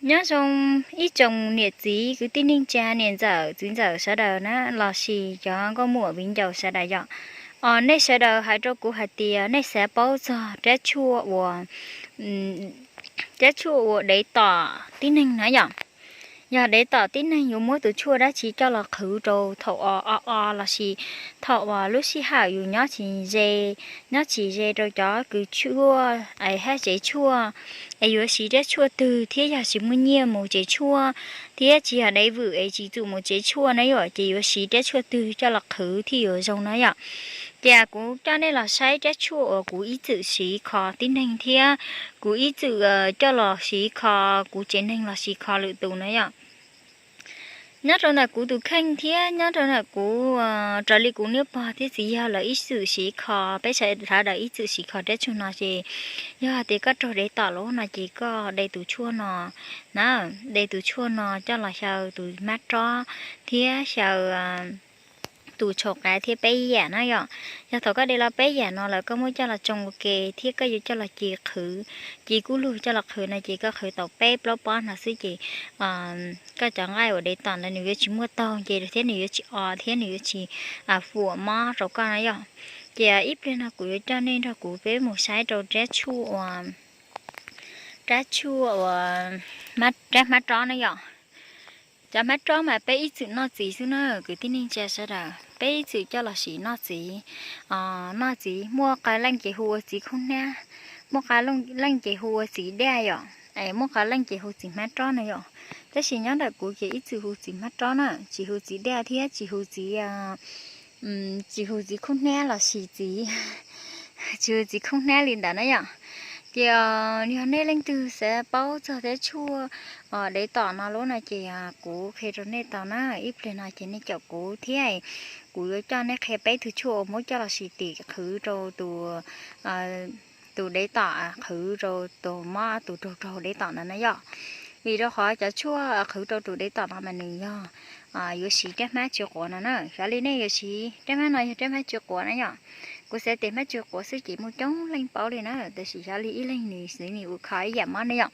Nyob zoo ib tsoom niam txiv kwv tij neej tsa niam ntxawm txiv ntxawm sawv daws na, los sis cov nkauj muam viv ncaus sawv daws yom. Nej sawv daws hais rau kuv hais tias nej xav paub txog rab tshuaj uas, rab tshuaj uas dev tom tib neeg na yom. Yog dev tom tib neeg yuav muab tus tshuaj dab tsi coj los qhwv rau thaum o o o los sis thaum uas lub sij hawm yus nyob tsis ze, nyob tsis ze rau cov kws tshuaj es hab tsev tshuaj, es yuav siv rab tshuaj twg thiab yog tsis muaj nyiaj mus tsev tshuaj, thiab tsis yog dev vwm es tsis txum mus tsev tshuaj na yom, ces yuav siv rab tshuaj twg coj los qhwv thiaj yuav zoo na yom. Ces kuv coj nej los saib rab tshuaj uas kuv ib txwm siv kho tib neeg thiab kuv ib txwm coj los siv kho kuv tsev neeg los sis kho lwm tus na yom. Nyob rau ntawm kuv tus kheej thiab nyob rau ntawm kuv, raws li kuv niam pog thiab txiv yawg lawv ib txwm siv kho, peb sawv daws ib txwm siv kho rab tshuaj no ces yog tias koj raug dev tom lawm no ces koj de tus tshuaj no na, de tus tshuaj no coj los xyaw tus hmab rob thiab xyaw tus tshau qav thiab peb yam na yom. Yog thaum koj de los peb yam no lawm koj muab coj los tsoo ua ke thiab koj yuav coj los ci qhwv, ci kub lug coj los qhwv no ces koj qhwv tau peb plaub pob no xwb ces koj cov nqaij uas dev tom ntawd nws yuav tsis muaj taug nce thiab nws yuav tsis o thiab nws yuav tsis fuam mob rau koj na yom. Ces ib pliag no kuv yuav coj nej nrog kuv peb mus saib rau rab tshuaj uas, rab tshuaj uas, rab hmab rob na yom. Cov hmab rob mas peb ib txwm noj txiv xwb na kwv tij neej tsa sawv daws, peb ib txwm coj los siv noj txiv. Noj txiv, muaj qee leej ces hu ua txiv khaub hnab, muaj qee leej ces hu ua txiv daj yom, es muaj qee leej ces hu txiv hmab rob na yom. Tab sis nyob ntawm kuv ces ib txwm hu txiv hmab rob na, tsis hu txiv daj thiab tsis hu txiv, tsis hu txiv khaub hnab los sis txiv, tsis hu txiv khaub hnab li ntawd na yom. Ces yog nej leej twg xav paub txog rab tshuaj dev tom no lub no ces kuv qhia rau nej tau na, ib pliag no ces nej caum kuv thiab kuv yuav coj nej qhia peb tug tshuaj uas muab coj los sim tim qhwv rau tus, tus dev tom, qhwv rau tus mob tus raug raug dev tom ntawd na yom. Vim rau qhov cov tshuaj qhwv rau tus dev tom no mas nws yog yuav siv rab hmab tsw quav no na. Xyov li nej yuav siv rab hmab no yog rab hmab tsw quav na yom. Kuv xav tias hmab tsw quav xwb ces muaj coob leej paub li na, tab sis xyov li ib leeg nws xwv nws ua kho ib yam mob ne yom.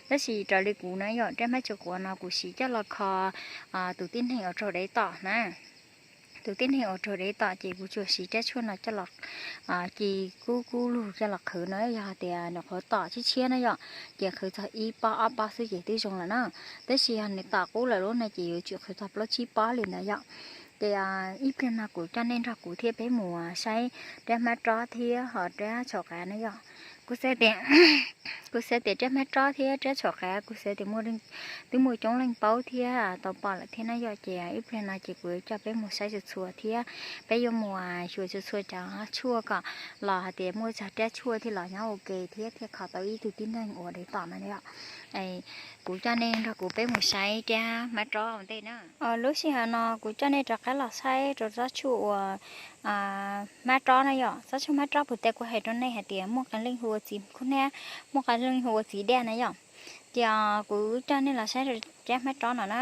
Tab sis raws li kuv na yom, rab hmab tsw quav no kuv siv coj los kho tus tib neeg uas raug dev tom na. Tus tib neeg uas raug dev tom ces kuv tsuas siv rab tshuaj no coj los ci kub kub lug coj los qhwv no, yog tias nws qhuav tom tshiab tshiab na yom, ces qhwv txog ib pob ob pob xwb ces twb zoo lawm na. Tab sis yog nws tom qub lawm lub no ces yuav tsum qhwv txog plaub tsib pob li ntawd yom. Ces ib pliag no kuv coj nej nrog kuv thiab peb mus saib rab hmab rob thiab ho rab tshau qav na yom. Kuv xav tias, kuv xav tias rab hmab rob thiab rab tshau qav kuv xav tias twb muaj coob leej paub thiab tau pom lawm thiab na yom. Ces ib pliag no ces kuv yuav coj peb mus saib txhua txhua thiab peb yuav mus xyuas txhua txhua cov tshuaj kom los hais tias muaj txog rab tshuaj thiaj los nyob ua ke thiab thiaj kho tau ib tug tib neeg uas dev tom no yom. Kuv coj nej nrog kuv peb mus saib rab hmab rob ua ntej na. Lub sij hawm no kuv coj nej rov qab los saib rau tsob tshuaj uas hmab rob na yom. Tsob tshuaj hmab rob puag ta kuv hais rau nej hais tias muaj qee leej hu ua txiv khaub hnab, muaj qee leej hu ua txiv daj na yom. Ces kuv coj nej los saib rau rab hmab rob no na,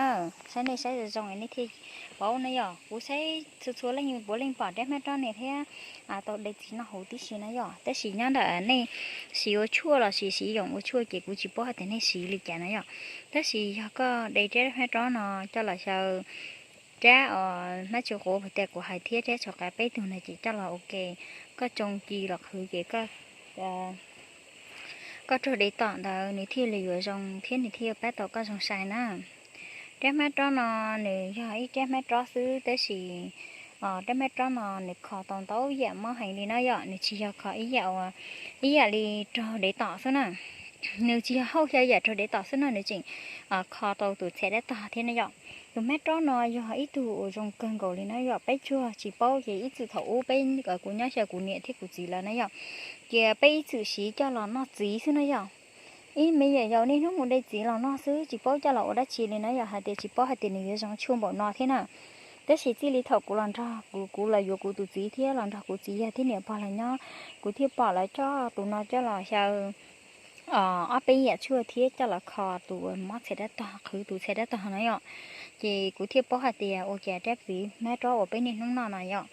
saib nej saib zoo zoo nej thiaj paub na yom. Kuv saib txhua txhua leej puav leej pom rab hmab rob ne thiab tau de txiv noj huv tib si na yom. Tab sis nyob ntawm nej siv ua tshuaj los sis siv yoom ua tshuaj ces kuv tsis paub hais tias nej siv li cas na yom. Tab sis yog koj de rab hmab rob no coj los xyaw rab os hmab tsw quav puag ta kuv hais thiab rab tshau qav peb tug no ces coj los ua ke, koj tsoo ci los qhwv ces koj raug dev tom ntawd nws thiaj li yuav zoo thiab nws thiaj yuav pab tau koj zoo sai na. Rab hmab rob no nws yog ib rab hmab rob xwb tab sis rab hmab rob no nws kho tau ntau yam mob heev li na yom. Nws tsis yog kho ib yam uas, ib yam li raug dev tom xwb na. Nws tsis yog hauj xyaw yam raug dev tom xwb no, nws tseem kho tau tus txhais dab tog thiab na yom. Tus hmab rob no yog ib tug uas zoo kawg nkaus li na yom. Peb tsuas tsis paub ces ib txwm thaum ub peb, kuv nyob xyaw kuv niam thiab kuv txiv lawv na yom, ces peb ib txwm siv coj los noj txiv xwb na yom. Ib me nyuam yaus niaj hnub mus de txiv los noj xwb tsis paub coj los ua dab tsi li na yom, hais tias tsis paub hais tias nws yuav zoo tshuaj npaum no thiab na. Tab sis txij li thaum kuv los nrog kuv, kuv los yuav kuv tus txiv thiab los nrog kuv txiv yawg thiab niam pog los nyob, kuv thiaj pom lawv coj tus no coj los xyaw ob peb yam tshuaj thiab coj los kho tus mob txhais dab tog, qhwv tus txhais dab tog na yom. Ces kuv thiaj paub hais tias ua cas rab txiv hmab rob uas peb niaj hnub noj no yom,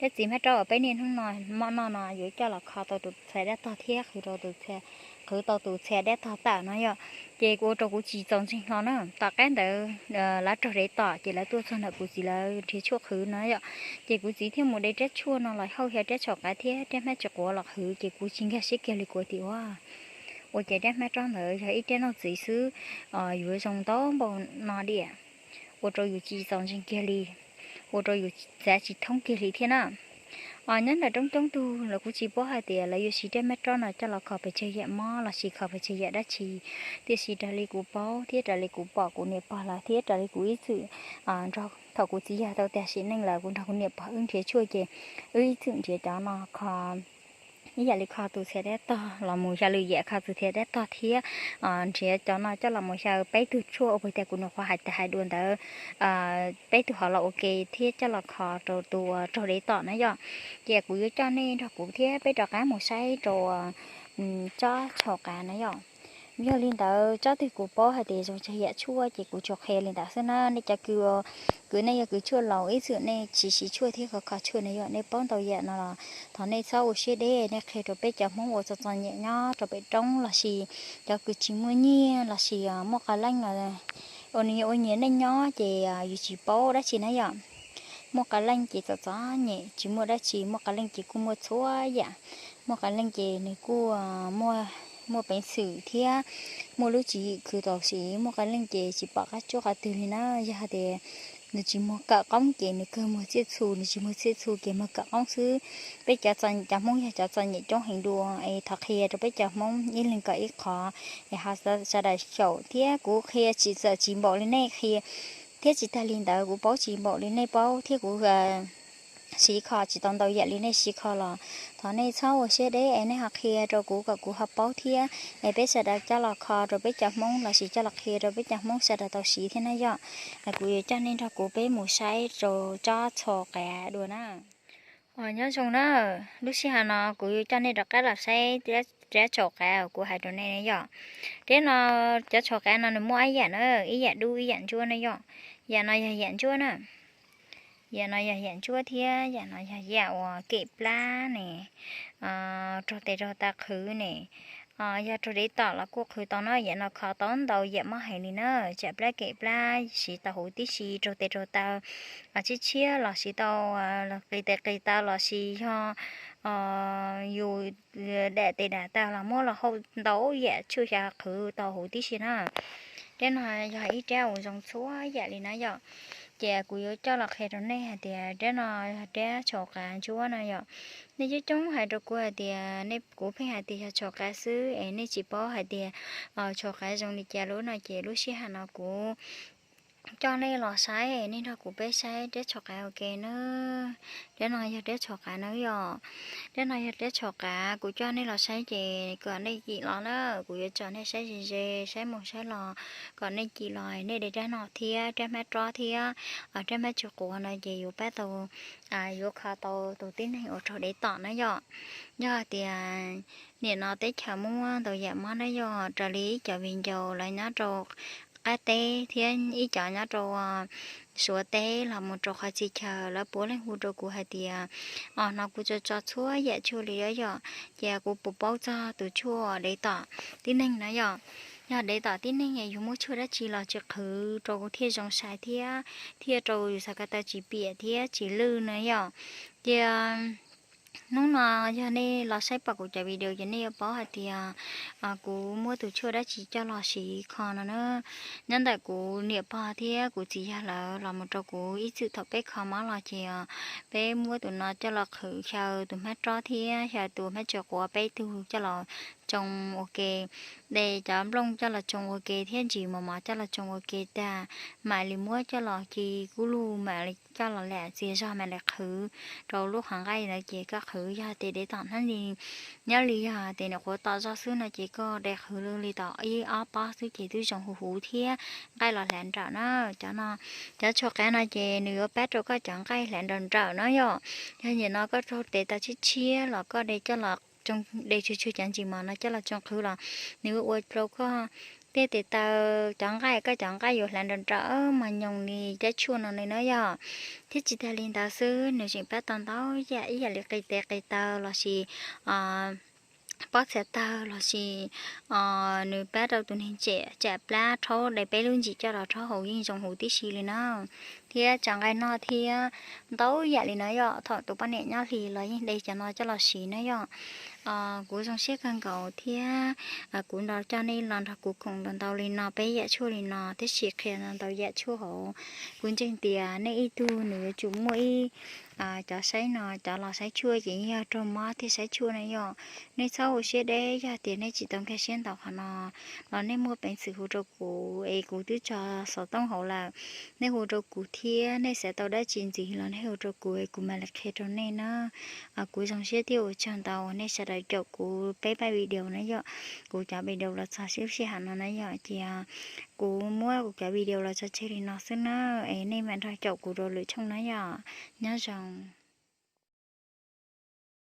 rab txiv hmab rob uas peb niaj hnub no, noj no yuav coj los kho tau tus txhais dab tog thiab qhwv rau tus txhais qhwv tau tus txhia dab tog tawm no yom. Ces ua rau kuv tsis txaus ntseeg hlo na. Tom qab ntawd lawv raug dev tom ces lawv tuaj txog ntawm kuv txiv lawv nrhiav tshuaj qhwv no yom. Ces kuv txiv thiaj mus de rab tshuaj no los hauj xya rab tshau qav thiab rab hmab tsis quav los qhwv ces kuv tsis nkag siab kiag li, kuv tias ua, ua cas rab hmab rob ntawd yog ib rab noj txiv xwb yuav zoo ntau npaum no diam, ua rau yus tsis txaus ntseeg kiag li, ua rau yus xav tsis thoob kiag li thiab na. Nyob ntawm roob coob tug lawv kuj tsis paub hais tias lawv yuav siv rab hmab rob no coj los kho pes tsawg yam mob los sis kho pes tsawg yam dab tsi, tiam sis raws li kuv paub thiab raws li kuv pom kuv niam pog lawv thiab raws li kuv ib txwm nrog thaum kuv txiv yawg tau tag sim neej lawm kuv nrog kuv niam pog wb nrhiav tshuaj ces wb ib txwm nrhiav cov no kho ib yam li kho tus txhia dab tog los mus xyaw lwm yam kho tus txhia dab tog thiab nrhiav cov no coj los mus xyaw peb tug tshuaj ua pem tias kuv nws qhuav hais tas hais dua ntawd, peb tug hov los ua ke thiab coj los kho rau tus raug dev tom na yom. Ces kuv yuav coj nej nrog kuv thiab peb rov qab mus saib rau tsob tshau qav na yom. Yog li ntawd tsob twg kuv paub hais tias zoo tsawg yam tshuaj ces kuv tsuas qhia li ntawd xwb na. Nej cov kwv, kwv nej yog kwv tshuaj laus ib txwm nej tsis siv tshuaj thiab kho kho tshuaj na yom, nej paub ntau yam no los thov nej txhob ua siab deb, nej qhia rau peb cov Hmoob uas txom txom nyem nyob rau pem roob los sis cov kws tsis muaj nyiaj los sis muaj qee leej ua nyias ua nyias neej nyob ces yus tsis paub dab tsi na yom. Muaj qee leej ces txom txom nyem tsis muaj dab tsi, muaj qee leej ces kuj muaj txhua yam, muaj qee leej ces nws kuj muaj peev xwm thiab muaj lub tswv yim khwv tau siv, muaj qee leej ces tsis pom qab tsuab qhov twg li na. Yog hais tias nws tsis muag kawm qoob ces nws kawg muag txiaj txhu, nws tsis muag txiaj txhu ces muag kawm qoob xwb. Peb cov, cov Hmoob yog cov txom nyem coob heev dua es thov qhia rau peb cov Hmoob ib leeg kom ib qho es ho sawv daws xyaum thiab kuv qhia tsis txawm tsis npaum li nej qhia thiab tsis tag li ntawd kuv paub tsis npaum li nej paub thiab kuv siv kho tsis tau ntau yam li nej siv kho los thov nej txhob ua siab deb es nej ho qhia rau kuv kom kuv ho paub thiab es peb sawv daws coj los kho rau peb cov Hmoob los sis coj los qhia rau peb cov Hmoob sawv daws tau siv thiab na yom. Kuv yuav coj nej nrog kuv peb mus saib rau tsob txhau qav dua na. Nyob zoo na, lub sij hawm no kuv yuav coj nej rov qab los saib rab tshau qav uas kuv hais rau nej na yom. Rab no, cov tshau qav no nws muaj ib yam na, ib yam dub ib yam ntsuab na yom. Yam no yog yam ntsuab na. Yam no yog yam ntsuab thiab yam no yog yam uas kem plab ne, raug tes raug taw qhwv ne. Yog raug dev tom los kuj qhwv tau no, yam no kho tau ntau yam mob heev li na, tsam plab kem plab siv tau huv tib si, raug tes raug taw tshiab tshiab los siv tau, qis tes qis taw los sis yog yus dam tes dam taw los muab los hauj ntau yam tshuaj xyaw qhwv tau huv tib si na. Rab no yog ib rab uas zoo txhua yam li na yom. Ces kuv yuav coj los qhia rau nej hais tias rab no yog rab tshau qav ntsuab no yom. Nej coob coob hais rau kuv hais tias nej, kuv pheej hais tias yog tshau qav xwb es nej tsis paub hais tias tshau qav zoo li cas lub no ces lub sij hawm no kuv coj nej los saib, nej nrog kuv peb saib rab tshau qav ua ke na. Rab no yog rab tshau qav na yom. Rab no yog rab tshau qav, kuv coj nej los saib ces kom nej cim los na, kuv yuav tso nej saib ze ze, saib mus saib los, kom nej cim los nej de rab no thiab rab hmab rob thiab rab hmab tsis quav no ces yuav pab tau, yuav kho tau tus tib neeg uas raug dev tom na yom. Yog hais tias nim no teb chaws muaj ntau yam mob na yom, raws li ib cov viv ncaus lawv nyob rau qab teb thiab ib cov nyob rau Suav teb los mus rau qhov txhia chaw lawv puav leej hu rau kuv hais tias os no kuv tso tso txhua yam tshuaj li yom, ces kuv puas paub txog tus tshuaj dev tom tib neeg na yom. Yog dev tom tib neeg es yus muab tshuaj dab tsi los tsis qhwv rau kuv thiaj zoo sai thiab thiaj rau yus xav ko taw tsis piam thiab tsis lwj na yom. Ces hnub no yog nej los saib pom kuv cov video ces nej yuav paub hais tias kuv muab tus tshuaj dab tsi coj los siv kho no na. Nyob ntawm kuv niam pog thiab kuv txiv yawg lawv los mus rau kuv ib txwm thaum peb kho mob los ces peb muab tus no coj los qhwv xyaw tus hmab rob thiab xyaw tus hmab tsis quav peb tug coj los tsoo ua ke, de cov nplooj coj los tsoo ua ke thiab ntsis mos mos coj los tsoo ua ke tag, mam li muab coj los ci kub lug mam li coj los lam txias zog mam li qhwv rau lub qhov nqaij ntawd ces koj qhwv. Yog tias dev tom hnab li, nyob li yog tias nws quav tom zog xwb no ces koj de qhwv li tom ib ob pob xwb ces twb zoo huv huv thiab nqaij los hlav nrawm na. Cov no, cov tshau qav no ces nws yuav pab rau koj cov nqaij hlav nrawm nrawm na yom. Yog nim no koj raug tes taw tshiab tshiab los koj de coj los, de tshuag tshuag cov ntsis mos no coj los tsoo qhwv los nws ua rau koj tej tes taw, cov nqaij, koj cov nqaij yuav hlav nrawm nrawm mos nyoos li cov tshuaj no li na yom. Thiab tsis tag li ntawd xwb nws tseem pab tau ntau yam ib yam li qis tes qis taw los sis pob txha tawg lossis nws pab rau tus neeg tsam plab rhaub de peb lub ntsis coj los rhaub haus yeej zoo huv tib si li na. Thiab tsav nqaij no thiab ntau yam li no yom, thaum tus poj niam nyob hli los yeej de cov no coj los siv na yom. Kuv zoo siab kawg nkaus thiab kuv nrog coj nej los nrog kuv koom ntau ntau li no peb yam tshuaj li no, tab sis qhia ntau yam tshuaj hauv. Kuv ntseeg tias nej ib tug nws yuav tsum muaj ib cov saib no, cov los saib tshuaj ces yog raug mob thiaj saib tshuaj na yom. Nej txhob ua siab deb, yog tias nej tsis tau nkag siab ntau qhov no los nej muaj peev xwm hu rau kuv es kuv twb tso xov tooj hauv lawm. Nej hu rau kuv thiab nej xav tau dab tsi ntxiv los nej hu rau kuv es kuv mam li qhia rau nej na. Kuv zoo siab thiab ua tsaug ntau nej sawv daws caum kuv peb pab video na yom. Kuv cov video los txog lub sij hawm no na yom, ces kuv muab kuv cov video los tso tseg li no xwb na, es nej mam nrog caum kuv rau lwm tshooj na yom. Nyob zoo.